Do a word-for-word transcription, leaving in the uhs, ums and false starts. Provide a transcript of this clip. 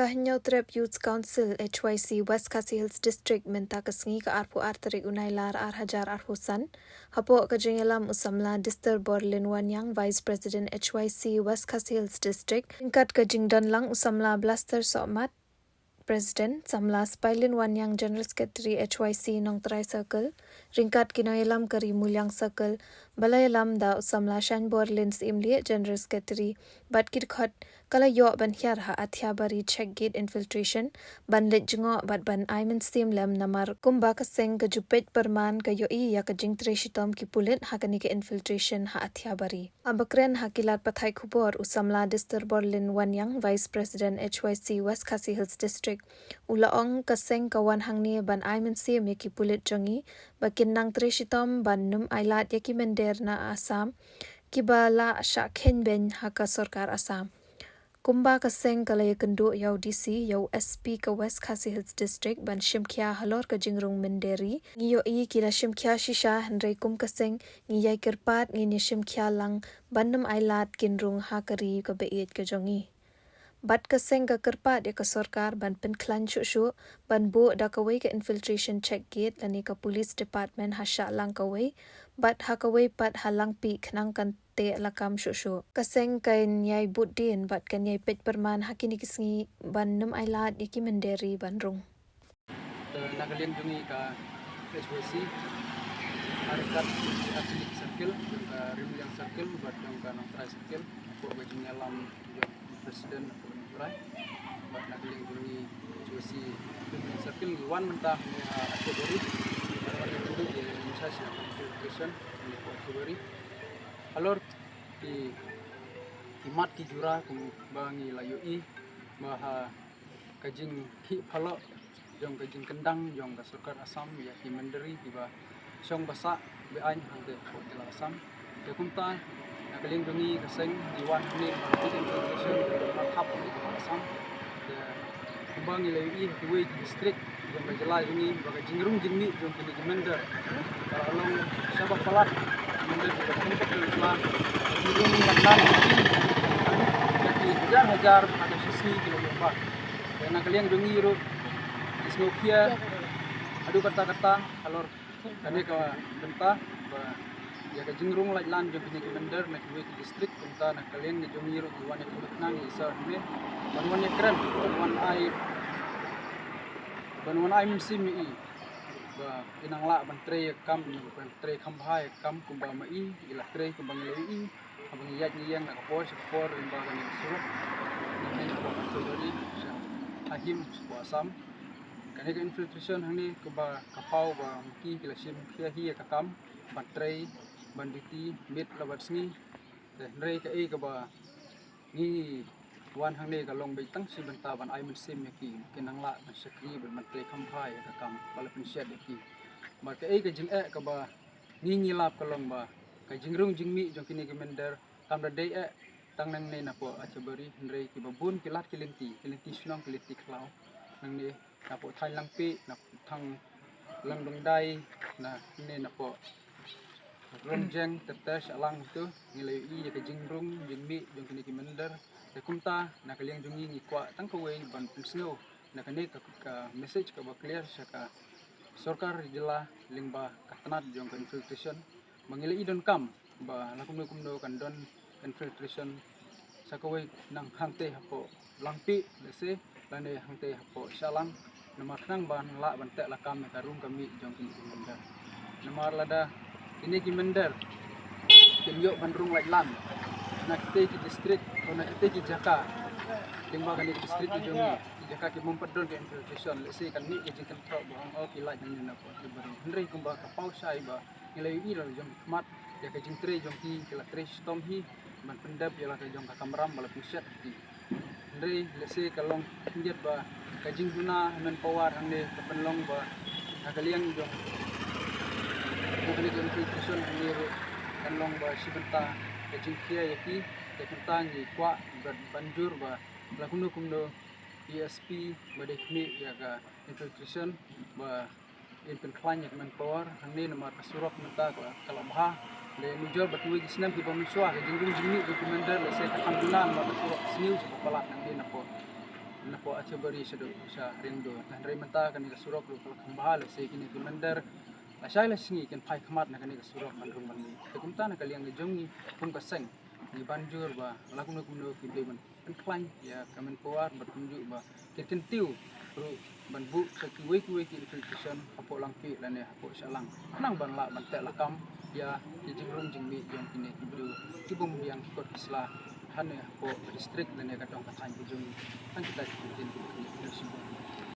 Hynñiewtrep Youth Council H Y C West Khasi Hills District mynta ka sngi ka arphew ar tarik u Nailar ar hajar arphew san, hapoh ka jingïalam u samla Dister Borlin Wanyang, Vice President H Y C West Khasi Hills District, ryngkat ka jingdon lang u samla Blaster Sohmat, President, samla Spailin Wanyang, General Secretary H Y C Nongtrai Circle, ryngkat ki nongïalam ka Ri Muliang Circle, ba la ïalam da u samla Shanborlin Syiemlieh, General Secretary, bad ki dkhot, ka la ïoh ban hiar ha Athiabari check gate infiltration, ban leit jngoh bad ban ai mynsiem lem namar kumba ka seng ka ju peit pyrman ka ïohi ïa ka jingtrei shitom ki pulit ha kane ka infiltration ha Athiabari. Haba kren ha ki lad pathai khubor u samla Dister Borlin Wanyang, Vice President H Y C West Khasi Hills District, u la ong ka seng ka wan hangne ban ai mynsiem ïa ki pulit jong ngi ba kin nang trei shitom ban nym ailad ïa ki mynder na Assam kiba la shah kheiñ beiñ ha ka sorkar Assam. Kumba ka seng ka la ïakynduh ïa u D C, ïa u S P ka West Khasi Hills District ban shim khia halor ka jingrung mynder ri, ngi ïohi ki la shim khia shisha, hynrei kum ka seng ngi ïai kyrpad ngin ïa shim khia lang ban nym ailad kin rung ha ka ri kaba ïeit ka jong ngi. Bad ka seng ka kyrpad ïa ka sorkar ban pynkhlaiñ shuh shuh, ban buh da kawei ka infiltration check gate lane ka police department ha Shahlang kawei, bad ha kawei pat ha Langpih khnang kan teh lakam shuh shuh. Ka seng kan ïai bud dien bad kan ïai peit pyrman ha kine ki sngi ban nym ailad ïa ki mynder ri ban rung. Te na ka liang jong ngi ka H Y C, ha ryngkat ha kine ki circle, jong ka Ri Muliang Circle bad jong ka Nongtrai Circle, hapoh ka jingïalam jong u President hapoh Nongtrai. Bad na ka liang jong ngi H Y C Ri Muliang Circle ngi wan mynta hangne ha Athiabari, bad wan ïakynduh ïa i in charge jong ka infiltration hangne hapoh Athiabari halor ki, ki mat ki jura kumba ngi la ïohi ba ha ka jingkhih phalok jong ka jingkyndang jong ka sorkar Assam ïa ki mynder ri kiba shong ba sah be-aiñ hangtei hapoh jylla Assam. Te kumta na ka liang jong ngi ka seng ngi wan hangne ba ngi infiltration ba thap hangne hapoh Assam. Te kumba ngi la ïohi ha kiwei ki district jong ka jylla jong ngi ba ka jingrung jingmih jong kine ki mynder ka la long sha ba palat. Mynder kiba kham pat jylla, ka jingrung ba nan ïa ki hajar hajar ha ka shisngi ki la ïoh ba. Te na ka liang jong ngi ruh ngi sngewkhia haduh katta katta halor kane ka bynta ba ïa ka jingrung laitlan jong kine ki mynder na kiwei ki district. Kumta na ka liang jong ngi ruh ngi wan ïa ka kynduh khnang ïa i sir hangne ban wan ïakren, ban wan ai, ban wan ai mynsiem ïa i ba i nang lah ban trei ïa ka kam, ban trei kham bha ïa ka kam kumba ma i i la trei kumba ngi la ïohi haba ngi ïaid ngi ïeng na ka por sha ka por lyngba kane ka surok na kane ka por ka surok sha ha him sha Assam. Kane ka infiltration hangne kaba ka paw ba ki, ki la shim khia hi ïa ka kam ban trei, ban duty miet la bad sngi. Te hynrei kaei kaba ngi wan hangne ka long beit tang shi bynta ban ai mynsiem ïa ki, kin nang lah ban shakri ban, ban trei kham bha ïa ka kam ba la pynshet ïa ki. Bad kaei ka jingeh kaba ngi ngi lap ka long ba ka jingrung jingmih jong kine ki mynder kam da dei eh tang nangne napoh Athiabari, hynrei kiba bun ki lad ki lynti, ki lynti shnong, ki lynti khlaw nangne napoh thaiñ Langpih, napoh thaiñ Langdongdai, nangne napoh Rymjeng, ter ter Shahlang tu ngi la ïohi ïa ka jingrung jingmih jong kine ki mynder. Te kumta na ka liang jong ngi ngi kwah tang kawei ban pynsngew na kane ka, ka message kaba clear sha ka sorkar jylla lyngba ka tnat jong ka infiltration ba ngi la i donkam ba la kumno kumno kan don infiltration sa kawei nang hangtei hapoh Langpih lehse lane hangtei hapoh Shahlang, namar khnang ban lah ban teh lakam ïa ka rung ka mih jong kine ki mynder. Namar lada kine ki mynder kin ïoh ban rung laitlan na kitei ki district o na kitei ki jaka lyngba kane ki district ki jong ngi, ki jaka ki bym pat don ka infiltration, lehse kan mih ka jingkynthroh ba ong o ki lait nangne napoh Athiabari. Hynrei kumba ka paw shai ba ngi la ïohi la jong ki khmat ïa ka jingtrei jong ki, ki la trei shitom hi ban pyndep ïa la ka jong ka kamram ba la pynshet ha ki. Hynrei lehse ka long khyndiat ba ka jingduna manpower hangne ka pynlong ba na ka liang jong ka kane ka infiltration hangne ruh kan long ba shi bynta ka jingkhia ïa ki. Te kumta ngi kwah ban, ban jur ba la kumno kumno i S P ba dei khmih ïa ka infiltration ba in pynkhlaiñ ïa ka manpower hangne namar ka surok mynta ka, ka la bha. Lane nujor ba kiwei ki snem kiba mynshuwa ka jingrung jingmih jong ki mynder lehse ka kham duna namar ka surok sniew sha ka palat hangne napoh napoh Athiabari shaduh sha Riangdo. Hynrei mynta kane ka surok ruh ka la kham bha, lehse kine ki mynder lashai lashisngi kin phai khmat na kane ka surok ban rung ban mih. Te kumta na ka liang ka jong ngi kum ka seng, ngi ban jur ba la kumno kumno ki dei ban pynkhlaiñ ïa ka manpower bad kumjuh ba kin kyntiew ruh ban buh sha kiwei kiwei ki institution hapoh Langpih lane hapoh Shillong, khnang ban lah ban teh lakam ïa ki jingrung jingmih jong kine ki briew ki bym biang ki kot ki sla hangne hapoh ka district lane ka dong ka thaiñ ka jong ngi. Tang kita ki ktien ki ba kane ka dei shibun.